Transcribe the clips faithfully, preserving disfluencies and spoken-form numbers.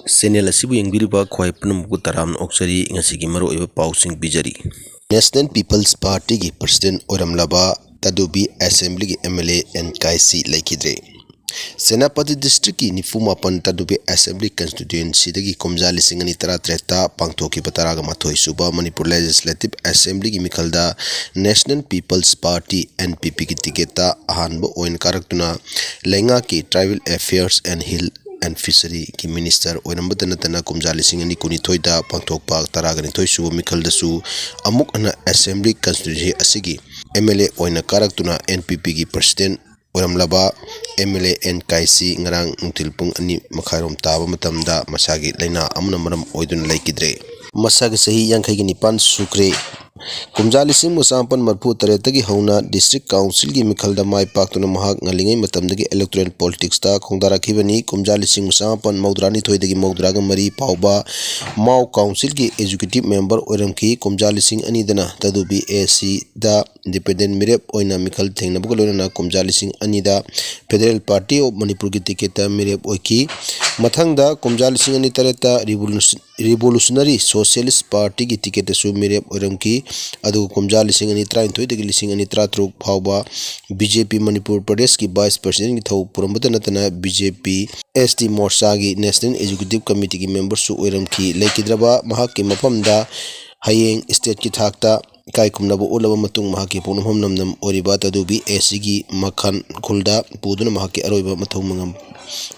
Channel ꯑꯁꯤꯕꯨ ꯌꯦꯡꯕꯤꯔꯤꯕ ꯈ꯭ꯋꯥꯏ ꯄꯨꯝꯅꯃꯛꯄꯨ ꯇꯔꯥꯝꯅ ꯑꯣꯛꯆꯔꯤ꯫ ꯉꯁꯤꯒꯤ ꯃꯔꯨꯑꯣꯏꯕ ꯄꯥꯎꯁꯤꯡ ꯄꯤꯖꯔꯤ꯫ National People's Party ꯒꯤ President ꯑꯣꯏꯔꯝꯂꯕ ꯇꯗꯨꯕꯤ Assembly ꯒꯤ M L A ꯑꯦꯟ ꯀꯥꯏꯁꯤ ꯂꯩꯈꯤꯗ꯭ꯔꯦ꯫ ꯁꯦꯅꯥꯄꯇꯤ district ꯀꯤ ꯅꯤꯐꯨ ꯃꯥꯄꯟ ꯇꯗꯨꯕꯤ Assembly Constituency ꯗꯒꯤ ꯀꯨꯝꯖꯥ ꯂꯤꯁꯤꯡ ꯑꯅꯤ ꯇꯔꯥꯇꯔꯦꯠꯇ ꯄꯥꯡꯊꯣꯛꯈꯤꯕ ꯇꯔꯥꯒ ꯃꯥꯊꯣꯏ ꯁꯨꯕ Manipur Legislative Assembly ꯒꯤ ꯃꯤꯈꯜꯗ National People's Party, N P P ꯒꯤ ticket ꯇ ꯑꯍꯥꯟꯕ ꯑꯣꯏꯅ ꯀꯥꯔꯛꯇꯨꯅ ꯂꯩꯉꯥꯛꯀꯤ Tribal Affairs and Hill and Fishery ꯒꯤ minister ꯑꯣꯏꯔꯝꯕꯇ ꯅꯠꯇꯅ ꯀꯨꯝꯖꯥ ꯂꯤꯁꯤꯡ ꯑꯅꯤ ꯀꯨꯟꯅꯤꯊꯣꯏꯗ ꯄꯥꯡꯊꯣꯛꯄ ꯇꯔꯥꯒ ꯅꯤꯊꯣꯏ ꯁꯨꯕ ꯃꯤꯈꯜꯗꯁꯨ ꯑꯃꯨꯛ ꯍꯟꯅ Assembly Constituency ꯑꯁꯤꯒꯤ M L A ꯑꯣꯏꯅ ꯀꯥꯔꯛꯇꯨꯅ N P P ꯒꯤ President ꯑꯣꯏꯔꯝꯂꯕ M L A N Kaishi ꯉꯔꯥꯡ ꯅꯨꯡꯊꯤꯜ ꯄꯨꯡ ꯑꯅꯤ ꯃꯈꯥꯏꯔꯣꯝ ꯇꯥꯕ ꯃꯇꯝꯗ ꯃꯁꯥꯒꯤ ꯂꯥꯏꯅꯥ ꯑꯃꯅ ꯃꯔꯝ ꯑꯣꯏꯗꯨꯅ ꯂꯩꯈꯤꯗ꯭ꯔꯦ꯫ ꯃꯁꯥꯒꯤ ꯆꯍꯤ ꯌꯥꯡꯈꯩꯒ ꯅꯤꯄꯥꯟ ꯁꯨꯈ꯭ꯔꯦ꯫ ꯀꯨꯝꯖꯥ ꯂꯤꯁꯤꯡ ꯑꯃ ꯆꯃꯥꯄꯟ ꯃꯔꯤꯐꯨ ꯇꯔꯦꯠꯇꯒꯤ ꯍꯧꯅ District Council ꯒꯤ ꯃꯤꯈꯜꯗ ꯃꯥꯏ ꯄꯥꯛꯇꯨꯅ ꯃꯍꯥꯛ ꯉꯜꯂꯤꯉꯩ ꯃꯇꯝꯗꯒꯤ electoral politics ꯇ ꯈꯣꯡꯗꯥꯔꯛꯈꯤꯕꯅꯤ꯫ ꯀꯨꯝꯖꯥ ꯂꯤꯁꯤꯡ ꯑꯃ ꯆꯃꯥꯄꯟ ꯃꯧꯗ꯭ꯔꯥꯅꯤꯊꯣꯏꯗꯒꯤ ꯃꯧꯗ꯭ꯔꯥꯒ ꯃꯔꯤ ꯐꯥꯎꯕ Mao Council ꯒꯤ Executive Member ꯑꯣꯏꯔꯝꯈꯤ꯫ ꯀꯨꯝꯖꯥ ꯂꯤꯁꯤꯡ ꯑꯅꯤꯗꯅ ꯇꯗꯨꯕꯤ A C ꯗ Independent ꯃꯤꯔꯦꯞ ꯑꯣꯏꯅ ꯃꯤꯈꯜ ꯊꯦꯡꯅꯕꯒ ꯂꯣꯏꯅꯅ ꯀꯨꯝꯖꯥ ꯂꯤꯁꯤꯡ ꯑꯅꯤꯗ Federal Party of Manipur ꯒꯤ ticket ꯇ ꯃꯤꯔꯦꯞ ꯑꯣꯏꯈꯤ꯫ ꯃꯊꯪꯗ ꯀꯨꯝꯖꯥ ꯂꯤꯁꯤꯡ ꯑꯅꯤ ꯇꯔꯦꯠꯇ Revolution-, Revolutionary Socialist Party ꯒꯤ ticket ꯇꯁꯨ ꯃꯤꯔꯦꯞ ꯑꯣꯏꯔꯝꯈꯤ꯫ ꯑꯗꯨꯒ ꯀꯨꯝꯖꯥ ꯂꯤꯁꯤꯡ ꯑꯅꯤ ꯇꯔꯥꯅꯤꯊꯣꯏꯗꯒꯤ ꯂꯤꯁꯤꯡ ꯑꯅꯤ ꯇꯔꯥꯇꯔꯨꯛ ꯐꯥꯎꯕ B J P ꯃꯅꯤꯄꯨꯔ ꯄ꯭ꯔꯗꯦꯁꯀꯤ Vice President ꯒꯤ ꯊꯧ ꯄꯨꯔꯝꯕꯇ ꯅꯠꯇꯅ B J P S T ꯃꯣꯔꯆꯥꯒꯤ National Executive Committee ꯒꯤ member ꯁꯨ ꯑꯣꯏꯔꯝꯈꯤ꯫ ꯂꯩꯈꯤꯗ꯭ꯔꯕ ꯃꯍꯥꯛꯀꯤ ꯃꯐꯝꯗ ꯍꯌꯦꯡ state ꯀꯤ ꯊꯥꯛꯇ ꯏꯀꯥꯏ ꯈꯨꯝꯅꯕ ꯎꯠꯂꯕ ꯃꯇꯨꯡ ꯃꯍꯥꯛꯀꯤ ꯄꯣꯛꯅꯐꯝ ꯂꯝꯗꯝ ꯑꯣꯏꯔꯤꯕ ꯇꯗꯨꯕꯤ A C ꯒꯤ ꯃꯈꯥꯟ ꯈꯨꯜꯗ ꯄꯨꯗꯨꯅ ꯃꯍꯥꯛꯀꯤ ꯑꯔꯣꯏꯕ ꯃꯊꯧ ꯃꯉꯝ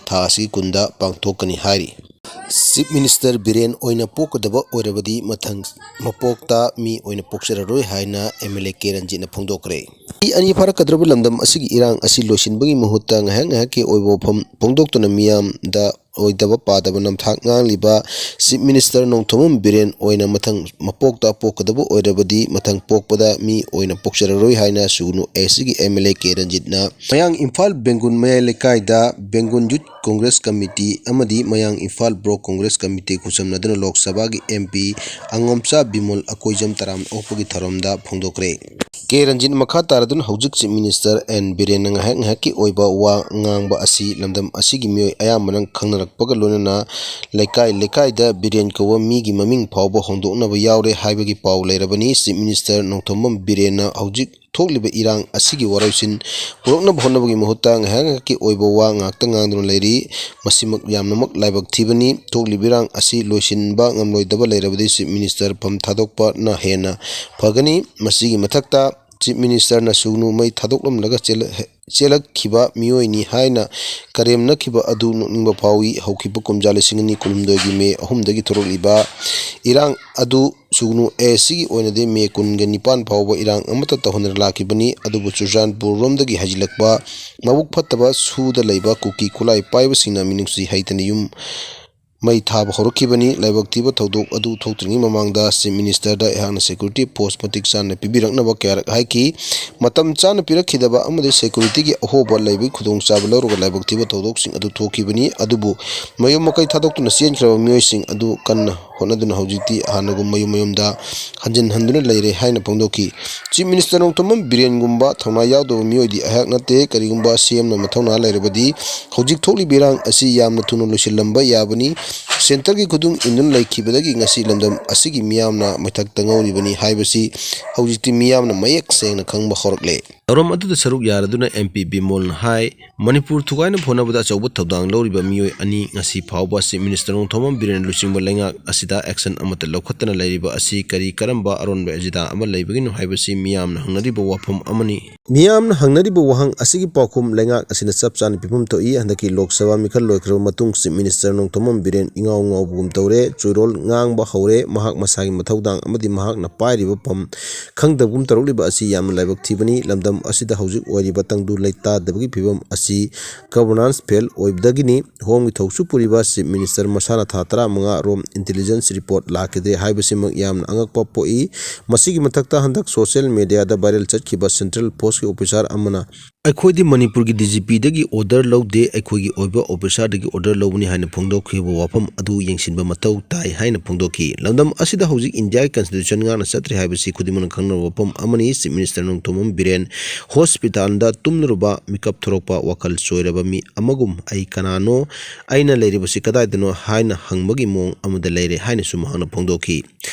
ꯊꯥ ꯑꯁꯤꯒꯤ ꯀꯨꯟꯗ ꯄꯥꯡꯊꯣꯛꯀꯅꯤ ꯍꯥꯏꯔꯤ꯫ Chief Minister ꯕꯤꯔꯦꯟ ꯑꯣꯏꯅ ꯄꯣꯛꯀꯗꯕ ꯑꯣꯏꯔꯕꯗꯤ ꯃꯊꯪ ꯃꯄꯣꯛꯇ ꯃꯤ ꯑꯣꯏꯅ ꯄꯣꯛꯆꯔꯔꯣꯏ ꯍꯥꯏꯅ M L A ꯀꯦ ꯔꯟꯖꯤꯠꯅ ꯐꯣꯡꯗꯣꯛꯈ꯭ꯔꯦ꯫ ꯆꯍꯤ ꯑꯅꯤ ꯐꯥꯔꯛꯀꯗꯧꯔꯤꯕ ꯂꯝꯗꯝ ꯑꯁꯤꯒꯤ ꯏꯔꯥꯡ ꯑꯁꯤ ꯂꯣꯏꯁꯤꯟꯕꯒꯤ ꯃꯍꯨꯠꯇ ꯉꯥꯏꯍꯥꯛ ꯉꯥꯏꯍꯥꯛꯀꯤ ꯑꯣꯏꯕ ꯋꯥꯐꯝ ꯐꯣꯡꯗꯣꯛꯇꯨꯅ ꯃꯤꯌꯥꯝꯗ ꯑꯣꯏꯗꯕ ꯄꯥꯗꯕ ꯅꯝꯊꯥꯛ ꯉꯥꯡꯂꯤꯕ Chief Minister ꯅꯣꯡꯊꯣꯝꯕꯝ ꯕꯤꯔꯦꯟ ꯑꯣꯏꯅ ꯃꯊꯪ ꯃꯄꯣꯛꯇ ꯄꯣꯛꯀꯗꯕ ꯑꯣꯏꯔꯕꯗꯤ ꯃꯊꯪ ꯄꯣꯛꯄꯗ ꯃꯤ ꯑꯣꯏꯅ ꯄꯣꯛꯆꯔꯔꯣꯏ ꯍꯥꯏꯅ ꯁꯨꯒꯅꯨ A C ꯒꯤ M L A ꯀꯦ ꯔꯟꯖꯤꯠꯅ ꯃꯌꯥꯡ ꯏꯝꯐꯥꯜ ꯕꯦꯡꯒꯨꯟ ꯃꯌꯥꯏ ꯂꯩꯀꯥꯏꯗ Bengun Youth Congress Committee ꯑꯃꯗꯤ ꯃꯌꯥꯡ ꯏꯝꯐꯥꯜ Block Congress Committee ꯈꯨꯠꯁꯝꯅꯗꯨꯅ ꯂꯣꯛ ꯁꯚꯥꯒꯤ M P ꯑꯉꯣꯝꯆꯥ ꯕꯤꯃꯣꯜ ꯑꯀꯣꯏꯖꯝ ꯇꯔꯥꯝꯅ ꯑꯣꯛꯄꯒꯤ ꯊꯧꯔꯝꯗ ꯐꯣꯡꯗꯣꯛꯈ꯭ꯔꯦ꯫ ꯀꯦ ꯔꯟꯖꯤꯠ ꯃꯈꯥ ꯇꯥꯔꯗꯨꯅ ꯍꯧꯖꯤꯛ Chief Minister ꯑꯦꯟ ꯕꯤꯔꯦꯟꯅ ꯉꯥꯏꯍꯥꯛ ꯉꯥꯏꯍꯥꯛꯀꯤ ꯑꯣꯏꯕ ꯋꯥ ꯉꯥꯡꯕ ꯑꯁꯤ ꯂꯝꯗꯝ ꯑꯁꯤꯒꯤ ꯃꯤꯑꯣꯏ ꯑꯌꯥꯝꯕꯅ ꯈꯪꯅꯔꯕ ꯂꯥꯛꯄꯒ ꯂꯣꯏꯅꯅ ꯂꯩꯀꯥꯏ ꯂꯩꯀꯥꯏꯗ ꯕꯤꯔꯦꯟ ꯀꯧꯕ ꯃꯤꯒꯤ ꯃꯃꯤꯡ ꯐꯥꯎꯕ ꯍꯣꯡꯗꯣꯛꯅꯕ ꯌꯥꯎꯔꯦ ꯍꯥꯏꯕꯒꯤ ꯄꯥꯎ ꯂꯩꯔꯕꯅꯤ꯫ ꯆꯤꯐ ꯃꯤꯅꯤꯁꯇꯔ ꯅꯣꯡꯊꯣꯝꯕꯝ ꯕꯤꯔꯦꯟꯅ ꯍꯧꯖꯤꯛ ꯊꯣꯛꯂꯤꯕ ꯏꯔꯥꯡ ꯑꯁꯤꯒꯤ ꯋꯥꯔꯣꯏꯁꯤꯟ ꯄꯨꯔꯛꯅꯕ ꯍꯣꯠꯅꯕꯒꯤ ꯃꯍꯨꯠꯇ ꯉꯥꯏꯍꯥꯛ ꯉꯥꯏꯍꯥꯛꯀꯤ ꯑꯣꯏꯕ ꯋꯥ ꯉꯥꯛꯇ ꯉꯥꯡꯗꯨꯅ ꯂꯩꯔꯤ꯫ ꯃꯁꯤꯃꯛ ꯌꯥꯝꯅꯃꯛ ꯂꯥꯏꯕꯛ ꯊꯤꯕꯅꯤ꯫ ꯊꯣꯛꯂꯤꯕ ꯏꯔꯥꯡ ꯑꯁꯤ ꯂꯣꯏꯁꯤꯟꯕ ꯉꯝꯂꯣꯏꯗꯕ ꯂꯩꯔꯕꯗꯤ ꯆꯤꯐ ꯃꯤꯅꯤꯁꯇꯔ ꯐꯝ ꯊꯥꯗꯣꯛꯄꯅ ꯍꯦꯟꯅ ꯐꯒꯅꯤ꯫ ꯃꯁꯤꯒꯤ ꯃꯊꯛꯇ ꯆꯤꯐ ꯃꯤꯅꯤꯁꯇꯔꯅ ꯁꯨꯒꯅꯨ ꯃꯩ ꯊꯥꯗꯣꯛꯂꯝꯂꯒ ꯆꯦꯜꯂ-, ꯆꯦꯜꯂꯛꯈꯤꯕ ꯃꯤꯑꯣꯏꯅꯤ ꯍꯥꯏꯅ ꯀꯔꯦꯝꯅꯈꯤꯕ ꯑꯗꯨ ꯅꯣꯛꯅꯤꯡꯕ ꯐꯥꯎꯏ꯫ ꯍꯧꯈꯤꯕ ꯀꯨꯝꯖꯥ ꯂꯤꯁꯤꯡ ꯑꯅꯤ ꯀꯨꯟꯍꯨꯝꯗꯣꯏꯒꯤ ꯃꯦ ꯑꯍꯨꯝꯗꯒꯤ ꯊꯣꯛꯂꯛꯂꯤꯕ ꯏꯔꯥꯡ ꯑꯗꯨ ꯁꯨꯒꯅꯨ ꯑꯦ ꯁꯤꯒꯤ ꯑꯣꯏꯅꯗꯤ ꯃꯦ ꯀꯨꯟꯒ ꯅꯤꯄꯥꯟ ꯐꯥꯎꯕ ꯏꯔꯥꯡ ꯑꯃꯠꯇ ꯇꯧꯍꯟꯗꯅ ꯂꯥꯛꯈꯤꯕꯅꯤ꯫ ꯑꯗꯨꯕꯨ ꯆꯨꯔꯆꯥꯟꯄꯨꯔ ꯔꯣꯝꯗꯒꯤ ꯍꯩꯖꯤꯜꯂꯛꯄ ꯃꯕꯨꯛ ꯐꯠꯇꯕ ꯁꯨꯗ ꯂꯩꯕ ꯀꯨꯀꯤ ꯈꯨꯠꯂꯥꯏ ꯄꯥꯏꯕꯁꯤꯡꯅ ꯃꯤꯅꯨꯡꯁꯤ ꯍꯩꯇꯅ ꯌꯨꯝ ꯃꯩ ꯊꯥꯕ ꯍꯧꯔꯛꯈꯤꯕꯅꯤ꯫ ꯂꯥꯏꯕꯛ ꯊꯤꯕ ꯊꯧꯗꯣꯛ ꯑꯗꯨ ꯊꯣꯛꯇ꯭ꯔꯤꯉꯩ ꯃꯃꯥꯡꯗ ꯆꯤꯐ ꯃꯤꯅꯤꯁꯇꯔꯗ ꯑꯩꯍꯥꯛꯅ ꯁꯦꯀ꯭ꯌꯨꯔꯤꯇꯤ ꯐꯣꯔꯁ ꯃꯇꯤꯛ ꯆꯥꯅ ꯄꯤꯕꯤꯔꯛꯅꯕ ꯀꯌꯥꯔꯛ ꯍꯥꯏꯈꯤ꯫ ꯃꯇꯝ ꯆꯥꯅ ꯄꯤꯔꯛꯈꯤꯗꯕ ꯑꯃꯗꯤ ꯁꯦꯀ꯭ꯌꯨꯔꯤꯇꯤꯒꯤ ꯑꯍꯣꯕ ꯂꯩꯕꯒꯤ ꯈꯨꯗꯣꯡꯆꯥꯕ ꯂꯧꯔꯒ ꯂꯥꯏꯕꯛ ꯊꯤꯕ ꯊꯧꯗꯣꯛꯁꯤꯡ ꯑꯗꯨ ꯊꯣꯛꯈꯤꯕꯅꯤ꯫ ꯑꯗꯨꯕꯨ ꯃꯌꯨꯝ ꯃꯀꯩ ꯊꯥꯗꯣꯛꯇꯨꯅ ꯆꯦꯟꯈ꯭ꯔꯕ ꯃꯤꯑꯣꯏꯁꯤꯡ ꯑꯗꯨ ꯀꯟꯅ ꯍꯣꯠꯅꯗꯨꯅ ꯍꯧꯖꯤꯛꯇꯤ ꯍꯥꯟꯅꯒꯨꯝ ꯃꯌꯨꯝ ꯃꯌꯨꯝꯗ ꯍꯟꯖꯤꯟ ꯍꯟꯗꯨꯅ ꯂꯩꯔꯦ ꯍꯥꯏꯅ ꯐꯣꯡꯗꯣꯛꯈꯤ꯫ ꯆꯤꯐ ꯃꯤꯅꯤꯁꯇꯔ ꯅꯣꯡꯊꯣꯝꯕꯝ ꯕꯤꯔꯦꯟꯒꯨꯝꯕ ꯊꯧꯅꯥ ꯌꯥꯎꯗꯕ ꯃꯤꯑꯣꯏꯗꯤ ꯑꯩꯍꯥꯛ ꯅꯠꯇꯦ꯫ ꯀꯔꯤꯒꯨꯝꯕ ꯁꯤ ꯑꯦꯝꯅ ꯃꯊꯧꯅꯥ ꯂꯩꯔꯕꯗꯤ ꯍꯧꯖꯤꯛ ꯊꯣꯛꯂꯤꯕ ꯏꯔꯥꯡ ꯑꯁꯤ ꯌꯥꯝꯅ ꯊꯨꯅ ꯂꯣꯏꯁꯤꯜꯂꯝꯕ ꯌꯥꯕꯅꯤ꯫ ꯁꯦꯟꯇꯔꯒꯤ ꯈꯨꯗꯨꯡ ꯏꯟꯗꯨꯅ ꯂꯩꯈꯤꯕꯗꯒꯤ ꯉꯁꯤ ꯂꯝꯗꯝ ꯑꯁꯤꯒꯤ ꯃꯤꯌꯥꯝꯅ ꯃꯩꯊꯛꯇ ꯉꯧꯔꯤꯕꯅꯤ ꯍꯥꯏꯕꯁꯤ ꯍꯧꯖꯤꯛꯇꯤ ꯃꯤꯌꯥꯝꯅ ꯃꯌꯦꯛ ꯁꯦꯡꯅ ꯈꯪꯕ ꯍꯧꯔꯛꯂꯦ꯫ ꯊꯧꯔꯝ ꯑꯗꯨꯗ ꯁꯔꯨꯛ ꯌꯥꯔꯗꯨꯅ ꯑꯦꯝ ꯄꯤ ꯕꯤꯃꯣꯜꯅ ꯍꯥꯏ, ꯃꯅꯤꯄꯨꯔ ꯊꯨꯒꯥꯏꯅꯕ ꯍꯣꯠꯅꯕꯗ ꯑꯆꯧꯕ ꯊꯧꯗꯥꯡ ꯂꯧꯔꯤꯕ ꯃꯤꯑꯣꯏ ꯑꯅꯤ ꯉꯁꯤ ꯐꯥꯎꯕ ꯆꯤꯐ ꯃꯤꯅꯤꯁꯇꯔ ꯅꯣꯡꯊꯣꯝꯕꯝ ꯕꯤꯔꯦꯟ ꯂꯨꯆꯤꯡꯕ ꯂꯩꯉꯥꯛ ꯑꯁꯤꯗ ꯑꯦꯛꯁꯟ ꯑꯃꯠꯇ ꯂꯧꯈꯠꯇꯅ ꯂꯩꯔꯤꯕ ꯑꯁꯤ ꯀꯔꯤ ꯀꯔꯝꯕ ꯑꯔꯣꯟꯕ ꯑꯦꯖꯦꯟꯗꯥ ꯑꯃ ꯂꯩꯕꯒꯤꯅꯣ ꯍꯥꯏꯕꯁꯤ ꯃꯤꯌꯥꯝꯅ ꯍꯪꯅꯔꯤꯕ ꯋꯥꯐꯝ ꯑꯃꯅꯤ꯫ ꯃꯤꯌꯥꯝꯅ ꯍꯪꯅꯔꯤꯕ ꯋꯥꯍꯪ ꯑꯁꯤꯒꯤ ꯄꯥꯎꯈꯨꯝ ꯂꯩꯉꯥꯛ ꯑꯁꯤꯅ ꯆꯞ ꯆꯥꯅ ꯄꯤꯐꯝ ꯊꯣꯛꯏ꯫ ꯍꯟꯗꯛꯀꯤ ꯂꯣꯛ ꯁꯚꯥ ꯃꯤꯈꯜ ꯂꯣꯏꯈ꯭ꯔꯕ ꯃꯇꯨꯡ ꯆꯤꯐ ꯃꯤꯅꯤꯁꯇꯔ ꯅꯣꯡꯊꯣꯝꯕꯝ ꯕꯤꯔꯦꯟ ꯏꯉꯥꯎ ꯉꯥꯎꯕꯒꯨꯝ ꯇꯧꯔꯦ꯫ ꯆꯣꯏꯔꯣꯜ ꯉꯥꯡꯕ ꯍꯧꯔꯦ꯫ ꯃꯍꯥꯛ ꯃꯁꯥꯒꯤ ꯃꯊꯧꯗꯥꯡ ꯑꯃꯗꯤ ꯃꯍꯥꯛꯅ ꯄꯥꯏꯔꯤꯕ ꯐꯝ ꯈꯪꯗꯕꯒꯨꯝ ꯇꯧꯔꯛꯂꯤꯕ ꯑꯁꯤ ꯌꯥꯝꯅ ꯂꯥꯏꯕꯛ ꯊꯤꯕꯅꯤ꯫ ꯂꯝꯗꯝ ꯑꯁꯤꯗ ꯍꯧꯖꯤꯛ ꯑꯣꯏꯔꯤꯕ ꯇꯪꯗꯨ ꯂꯩꯇꯥꯗꯕꯒꯤ ꯐꯤꯕꯝ ꯑꯁꯤ ꯒꯚꯔꯅꯥꯟꯁ ꯐꯦꯜ ꯑꯣꯏꯕꯗꯒꯤꯅꯤ꯫ ꯍꯣꯝꯒꯤ ꯊꯧꯁꯨ ꯄꯨꯔꯤꯕ ꯆꯤꯐ ꯃꯤꯅꯤꯁꯇꯔ ꯃꯁꯥꯅ ꯊꯥ ꯇꯔꯥꯃꯉꯥ ꯔꯣꯝ ꯏꯟꯇꯦꯂꯤꯖꯦꯟꯁ ꯔꯤꯄꯣꯔꯠ ꯂꯥꯛꯈꯤꯗ꯭ꯔꯦ ꯍꯥꯏꯕꯁꯤꯃꯛ ꯌꯥꯝꯅ ꯑꯉꯛꯄ ꯄꯣꯛꯏ꯫ ꯃꯁꯤꯒꯤ ꯃꯊꯛꯇ ꯍꯟꯗꯛ ꯁꯣꯁꯤꯌꯦꯜ ꯃꯦꯗꯤꯌꯥꯗ ꯚꯥꯏꯔꯦꯜ ꯆꯠꯈꯤꯕ ꯁꯦꯟꯇ꯭ꯔꯦꯜ ꯐꯣꯔꯁ ꯑꯣꯐꯤꯁꯥꯔ ꯑꯃꯅ "ꯑꯩꯈꯣꯏꯗꯤ ꯃꯅꯤꯄꯨꯔꯒꯤ ꯗꯤ ꯖꯤ ꯄꯤꯗꯒꯤ ꯑꯣꯔꯗꯔ ꯂꯧꯗꯦ, ꯑꯩꯈꯣꯏꯒꯤ ꯑꯣꯏꯕ ꯑꯣꯐꯤꯁꯥꯔꯗꯒꯤ ꯑꯣꯔꯗꯔ ꯂꯧꯕꯅꯤ" ꯍꯥꯏꯅ ꯐꯣꯡꯗꯣꯛꯈꯤꯕ ꯋꯥꯐꯝ ꯑꯗꯨ ꯌꯦꯡꯁꯤꯟꯕ ꯃꯊꯧ ꯇꯥꯏ ꯍꯥꯏꯅ ꯐꯣꯡꯗꯣꯛꯈꯤ꯫ ꯂꯝꯗꯝ ꯑꯁꯤꯗ ꯍꯧꯖꯤꯛ ꯏꯟꯗꯤꯌꯥꯒꯤ ꯀꯟꯁꯇꯤꯇ꯭ꯌꯨꯁꯟ ꯉꯥꯛꯅ ꯆꯠꯇ꯭ꯔꯤ ꯍꯥꯏꯕꯁꯤ ꯈꯨꯗꯤꯡꯃꯛꯅ ꯈꯪꯅꯔꯕ ꯋꯥꯐꯝ ꯑꯃꯅꯤ꯫ ꯆꯤꯐ ꯃꯤꯅꯤꯁꯇꯔ ꯅꯣꯡꯊꯣꯝꯕꯝ ꯕꯤꯔꯦꯟ ꯍꯣꯁꯄꯤꯇꯥꯜꯗ ꯇꯨꯝꯂꯨꯔꯕ ꯃꯤꯀꯞ ꯊꯣꯔꯛꯄ ꯋꯥꯈꯜ ꯆꯣꯏꯔꯕ ꯃꯤ ꯑꯃꯒꯨꯝ "ꯑꯩ ꯀꯅꯥꯅꯣ? ꯑꯩꯅ ꯂꯩꯔꯤꯕꯁꯤ ꯀꯗꯥꯏꯗꯅꯣ?" ꯍꯥꯏꯅ ꯍꯪꯕꯒꯤ ꯃꯑꯣꯡ ꯑꯃꯗ ꯂꯩꯔꯦ ꯍꯥꯏꯅꯁꯨ ꯃꯍꯥꯛꯅ ꯐꯣꯡꯗꯣꯛꯈꯤ꯫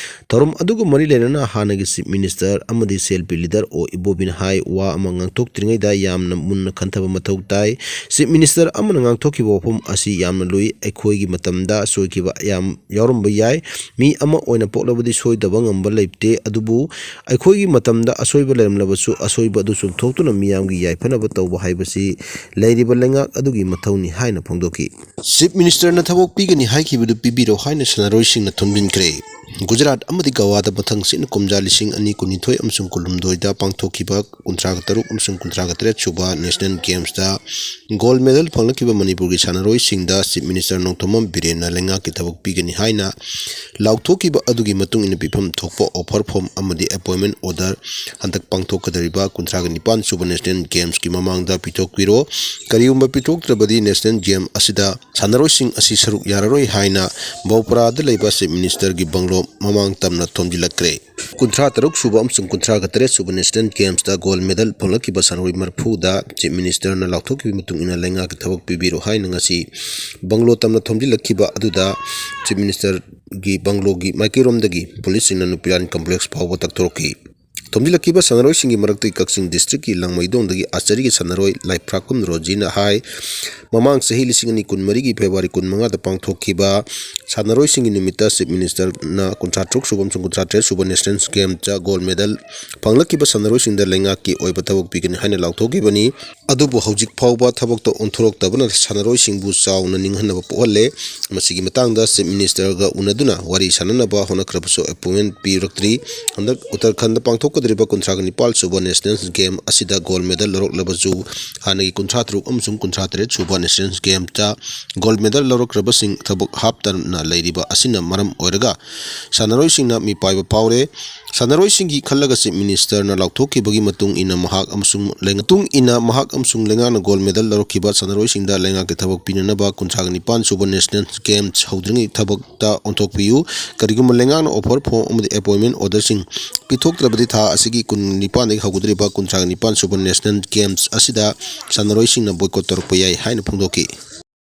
ꯊꯧꯔꯝ ꯑꯗꯨꯒ ꯃꯔꯤ ꯂꯩꯅꯅ ꯍꯥꯟꯅꯒꯤ ꯆꯤꯐ ꯃꯤꯅꯤꯁꯇꯔ ꯑꯃꯗꯤ ꯁꯤ ꯑꯦꯜ ꯄꯤ ꯂꯤꯗꯔ ꯑꯣ ꯏꯕꯣꯕꯤꯅ ꯍꯥꯏ ꯋꯥ ꯑꯃ ꯉꯥꯡꯊꯣꯛꯇ꯭ꯔꯤꯉꯩꯗ ꯌꯥꯝꯅ ꯃꯨꯟꯅ ꯈꯟꯊꯕ ꯃꯊꯧ ꯇꯥꯏ꯫ ꯆꯤꯐ ꯃꯤꯅꯤꯁꯇꯔ ꯑꯃꯅ ꯉꯥꯡꯊꯣꯛꯈꯤꯕ ꯋꯥꯐꯝ ꯑꯁꯤ ꯌꯥꯝꯅ ꯂꯨꯏ꯫ ꯑꯩꯈꯣꯏꯒꯤ ꯃꯇꯝꯗ ꯁꯣꯏꯈꯤꯕ ꯌꯥꯝ ꯌꯥꯎꯔꯝꯕ ꯌꯥꯏ꯫ ꯃꯤ ꯑꯃ ꯑꯣꯏꯅ ꯄꯣꯛꯂꯕꯗꯤ ꯁꯣꯏꯗꯕ ꯉꯝꯕ ꯂꯩꯇꯦ, ꯑꯗꯨꯕꯨ ꯑꯩꯈꯣꯏꯒꯤ ꯃꯇꯝꯗ ꯑꯁꯣꯏꯕ ꯂꯩꯔꯝꯂꯕꯁꯨ ꯑꯁꯣꯏꯕ ꯑꯗꯨ ꯆꯨꯝꯊꯣꯛꯇꯨꯅ ꯃꯤꯌꯥꯝꯒꯤ ꯌꯥꯏꯐꯅꯕ ꯇꯧꯕ ꯍꯥꯏꯕꯁꯤ ꯂꯩꯔꯤꯕ ꯂꯩꯉꯥꯛ ꯑꯗꯨꯒꯤ ꯃꯊꯧꯅꯤ ꯍꯥꯏꯅ ꯐꯣꯡꯗꯣꯛꯈꯤ꯫ ꯆꯤꯐ ꯃꯤꯅꯤꯁꯇꯔꯅ ꯊꯕꯛ ꯄꯤꯒꯅꯤ ꯍꯥꯏꯈꯤꯕꯗꯨ ꯄꯤꯕꯤꯔꯣ ꯍꯥꯏꯅ ꯁꯥꯟꯅꯔꯣꯏꯁꯤꯡꯅ ꯊꯣꯝꯖꯤꯟꯈ꯭ꯔꯦ꯫ ꯒꯨꯖꯔꯥꯠ ꯑꯃꯗꯤ ꯒꯋꯥꯗ ꯃꯊꯪ ꯁꯤꯠꯅ ꯀꯨꯝꯖꯥ ꯂꯤꯁꯤꯡ ꯑꯅꯤ ꯀꯨꯟꯅꯤꯊꯣꯏ ꯑꯃꯁꯨꯡ ꯀꯨꯟꯍꯨꯝꯗꯣꯏꯗ ꯄꯥꯡꯊꯣꯛꯈꯤꯕ ꯀꯨꯟꯊ꯭ꯔꯥꯒ ꯇꯔꯨꯛ ꯑꯃꯁꯨꯡ ꯀꯨꯟꯊ꯭ꯔꯥꯒ ꯇꯔꯦꯠ ꯁꯨꯕ ꯅꯦꯁꯅꯦꯜ ꯒꯦꯝꯁꯇ ꯒꯣꯜ ꯃꯦꯗꯜ ꯐꯪꯂꯛꯈꯤꯕ ꯃꯅꯤꯄꯨꯔꯒꯤ ꯁꯥꯟꯅꯔꯣꯏꯁꯤꯡꯗ ꯆꯤꯐ ꯃꯤꯅꯤꯁꯇꯔ ꯅꯣꯡꯊꯣꯝꯕꯝ ꯕꯤꯔꯦꯟꯅ ꯂꯩꯉꯥꯛꯀꯤ ꯊꯕꯛ ꯄꯤꯒꯅꯤ ꯍꯥꯏꯅ ꯂꯥꯎꯊꯣꯛꯈꯤꯕ ꯑꯗꯨꯒꯤ ꯃꯇꯨꯡ ꯏꯟꯅ ꯄꯤꯐꯝ ꯊꯣꯛꯄ ꯑꯣꯐꯔ ꯐꯣꯝ ꯑꯃꯗꯤ ꯑꯦꯄꯣꯏꯟꯃꯦꯟ ꯑꯣꯔꯗꯔ ꯍꯟꯗꯛ ꯄꯥꯡꯊꯣꯛꯀꯗꯧꯔꯤꯕ ꯀꯨꯟꯊ꯭ꯔꯥꯒ ꯅꯤꯄꯥꯟ ꯁꯨꯕ ꯅꯦꯁꯅꯦꯜ ꯒꯦꯝꯁꯀꯤ ꯃꯃꯥꯡꯗ ꯄꯤꯊꯣꯛꯄꯤꯔꯣ꯫ ꯀꯔꯤꯒꯨꯝꯕ ꯄꯤꯊꯣꯛꯇ꯭ꯔꯕꯗꯤ ꯅꯦꯁꯅꯦꯜ ꯒꯦꯝ ꯑꯁꯤꯗ ꯁꯥꯟꯅꯔꯣꯏꯁꯤꯡ ꯑꯁꯤ ꯁꯔꯨꯛ ꯌꯥꯔꯔꯣꯏ ꯍꯥꯏꯅ ꯕꯧꯄ꯭ꯔꯥꯗ ꯂꯩꯕ ꯆꯤꯐ ꯃꯤꯅꯤꯁꯇꯔꯒꯤ ꯕꯪꯒ꯭ꯂꯣ ꯃꯃꯥꯡ ꯇꯝꯅ ꯊꯣꯝꯖꯤꯜꯂꯛꯈ꯭ꯔꯦ꯫ ꯀꯨꯟꯊ꯭ꯔꯥ ꯇꯔꯨꯛ ꯁꯨꯕ ꯑꯃꯁꯨꯡ ꯀꯨꯟꯊ꯭ꯔꯥꯒ ꯇꯔꯦꯠ ꯁꯨꯕ ꯅꯦꯁꯅꯦꯜ ꯒꯦꯝꯁꯇ ꯒꯣꯜ ꯃꯦꯗꯜ ꯐꯪꯂꯛꯈꯤꯕ ꯁꯥꯟꯅꯔꯣꯏ ꯃꯔꯤꯐꯨꯗ ꯆꯤꯐ ꯃꯤꯅꯤꯁꯇꯔꯅ ꯂꯥꯎꯊꯣꯛꯈꯤꯕꯒꯤ ꯃꯇꯨꯡ ꯏꯟꯅ ꯂꯩꯉꯥꯛꯀꯤ ꯊꯕꯛ ꯄꯤꯕꯤꯔꯣ ꯍꯥꯏꯅ ꯉꯁꯤ ꯕꯪꯒ꯭ꯂꯣ ꯇꯝꯅ ꯊꯣꯝꯖꯤꯜꯂꯛꯈꯤꯕ ꯑꯗꯨꯗ ꯆꯤꯐ ꯃꯤꯅꯤꯁꯇꯔꯒꯤ ꯕꯪꯒ꯭ꯂꯣꯒꯤ ꯃꯥꯏꯀꯩꯔꯣꯝꯗꯒꯤ ꯄꯨꯂꯤꯁꯁꯤꯡꯅ ꯅꯨꯄꯤꯔꯥꯟ ꯀꯝꯄ꯭ꯂꯦꯛꯁ ꯐꯥꯎꯕ ꯇꯛꯊꯣꯔꯛꯈꯤ꯫ ꯊꯣꯝꯖꯤꯜꯂꯛꯈꯤꯕ ꯁꯥꯟꯅꯔꯣꯏꯁꯤꯡꯒꯤ ꯃꯔꯛꯇꯒꯤ ꯀꯛꯆꯤꯡ ꯗꯤꯁꯇ꯭ꯔꯤꯛꯀꯤ ꯂꯥꯡꯃꯩꯗꯣꯡꯗꯒꯤ ꯑꯥꯔꯆꯔꯤꯒꯤ ꯁꯥꯟꯅꯔꯣꯏ ꯂꯥꯏꯐ꯭ꯔꯥꯛꯀꯨꯝ ꯔꯣꯖꯤꯅ ꯍꯥꯏ, ꯃꯃꯥꯡ ꯆꯍꯤ ꯂꯤꯁꯤꯡ ꯑꯅꯤ ꯀꯨꯟꯃꯔꯤꯒꯤ ꯐꯦꯕ꯭ꯔꯨꯋꯥꯔꯤ ꯀꯨꯟꯃꯉꯥꯗ ꯄꯥꯡꯊꯣꯛꯈꯤꯕ ꯁꯥꯟꯅꯔꯣꯏꯁꯤꯡꯒꯤ ꯅꯨꯃꯤꯠꯇ ꯆꯤꯐ ꯃꯤꯅꯤꯁꯇꯔꯅ ꯀꯨꯟꯊ꯭ꯔꯥ ꯇꯔꯨꯛ ꯁꯨꯕ ꯑꯃꯁꯨꯡ ꯀꯨꯟꯊ꯭ꯔꯥ ꯇꯔꯦꯠ ꯁꯨꯕ ꯅꯦꯁꯅꯦꯜ ꯒꯦꯝꯁꯇ ꯒꯣꯜ ꯃꯦꯗꯜ ꯐꯪꯂꯛꯈꯤꯕ ꯁꯥꯟꯅꯔꯣꯏꯁꯤꯡꯗ ꯂꯩꯉꯥꯛꯀꯤ ꯑꯣꯏꯕ ꯊꯕꯛ ꯄꯤꯒꯅꯤ ꯍꯥꯏꯅ ꯂꯥꯎꯊꯣꯛꯈꯤꯕꯅꯤ꯫ ꯑꯗꯨꯕꯨ ꯍꯧꯖꯤꯛ ꯐꯥꯎꯕ ꯊꯕꯛꯇ ꯑꯣꯟꯊꯣꯔꯛꯇꯕꯅ ꯁꯥꯟꯅꯔꯣꯏꯁꯤꯡꯕꯨ ꯆꯥꯎꯅ ꯅꯤꯡꯍꯟꯅꯕ ꯄꯣꯛꯍꯜꯂꯦ꯫ ꯃꯁꯤꯒꯤ ꯃꯇꯥꯡꯗ ꯆꯤꯐ ꯃꯤꯅꯤꯁꯇꯔꯒ ꯎꯅꯗꯨꯅ ꯋꯥꯔꯤ ꯁꯥꯟꯅꯅꯕ ꯍꯣꯠꯅꯈ꯭ꯔꯕꯁꯨ ꯑꯦꯄꯣꯏꯟꯃꯦꯟ ꯄꯤꯔꯛꯇ꯭ꯔꯤ꯫ ꯍꯟꯗꯛ ꯎꯠꯇꯔꯈꯟꯗ ꯄꯥꯡꯊꯣꯛꯀꯗꯧꯔꯤꯕ ꯀꯨꯟꯊ꯭ꯔꯥꯒ ꯅꯤꯄꯥꯜ ꯁꯨꯕ ꯅꯦꯁꯅꯦꯜ ꯒꯦꯝ ꯑꯁꯤꯗ ꯒꯣꯜ ꯃꯦꯗꯜ ꯂꯧꯔꯛꯂꯕꯁꯨ ꯍꯥꯟꯅꯒꯤ ꯀꯨꯟꯊ꯭ꯔꯥ ꯇꯔꯨꯛ ꯑꯃꯁꯨꯡ ꯀꯨꯟꯊ꯭ꯔꯥ ꯇꯔꯦꯠ ꯁꯨꯕ ꯅꯦꯁꯅꯦꯜ ꯒꯦꯝꯇ ꯒꯣꯜ ꯃꯦꯗꯜ ꯂꯧꯔꯛꯈ꯭ꯔꯕꯁꯤꯡ ꯊꯕꯛ ꯍꯥꯞꯇꯅ ꯂꯩꯔꯤꯕ ꯑꯁꯤꯅ ꯃꯔꯝ ꯑꯣꯏꯔꯒ ꯁꯥꯟꯅꯔꯣꯏꯁꯤꯡꯅ ꯃꯤꯄꯥꯏꯕ ꯐꯥꯎꯔꯦ꯫ ꯁꯥꯟꯅꯔꯣꯏꯁꯤꯡꯒꯤ ꯈꯜꯂꯒ Chief Minister ꯅ ꯂꯥꯎꯊꯣꯛꯈꯤꯕꯒꯤ ꯃꯇꯨꯡ ꯏꯟꯅ ꯃꯍꯥꯛ ꯑꯃꯁꯨꯡ ꯂꯩꯉ-, ꯃꯇꯨꯡ ꯏꯟꯅ ꯃꯍꯥꯛ ꯑꯃꯁꯨꯡ ꯂꯩꯉꯥꯛꯅ gold medal ꯂꯧꯔꯛꯈꯤꯕ ꯁꯥꯟꯅꯔꯣꯏꯁꯤꯡꯗ ꯂꯩꯉꯥꯛꯀꯤ ꯊꯕꯛ ꯄꯤꯅꯅꯕ ꯀꯨꯟꯊ꯭ꯔꯥꯒ ꯅꯤꯄꯥꯟ ꯁꯨꯕ National Games ꯍꯧꯗ꯭ꯔꯤꯉꯩ ꯊꯕꯛꯇ ꯑꯣꯟꯊꯣꯛꯄꯤꯌꯨ꯫ ꯀꯔꯤꯒꯨꯝꯕ ꯂꯩꯉꯥꯛꯅ offer form ꯑꯃꯗꯤ appointment order ꯁꯤꯡ ꯄꯤꯊꯣꯛꯇ꯭ꯔꯕꯗꯤ ꯊꯥ ꯑꯁꯤꯒꯤ ꯀꯨꯟ ꯅꯤꯄꯥꯟꯗꯒꯤ ꯍꯧꯒꯗꯧꯔꯤꯕ ꯀꯨꯟꯊ꯭ꯔꯥꯒ ꯅꯤꯄꯥꯟ ꯁꯨꯕ National Games ꯑꯁꯤꯗ ꯁꯥꯟꯅꯔꯣꯏꯁꯤꯡꯅ boycott ꯇꯧꯔꯛꯄ ꯌꯥꯏ ꯍꯥꯏꯅ ꯐꯣꯡꯗꯣꯛꯈꯤ꯫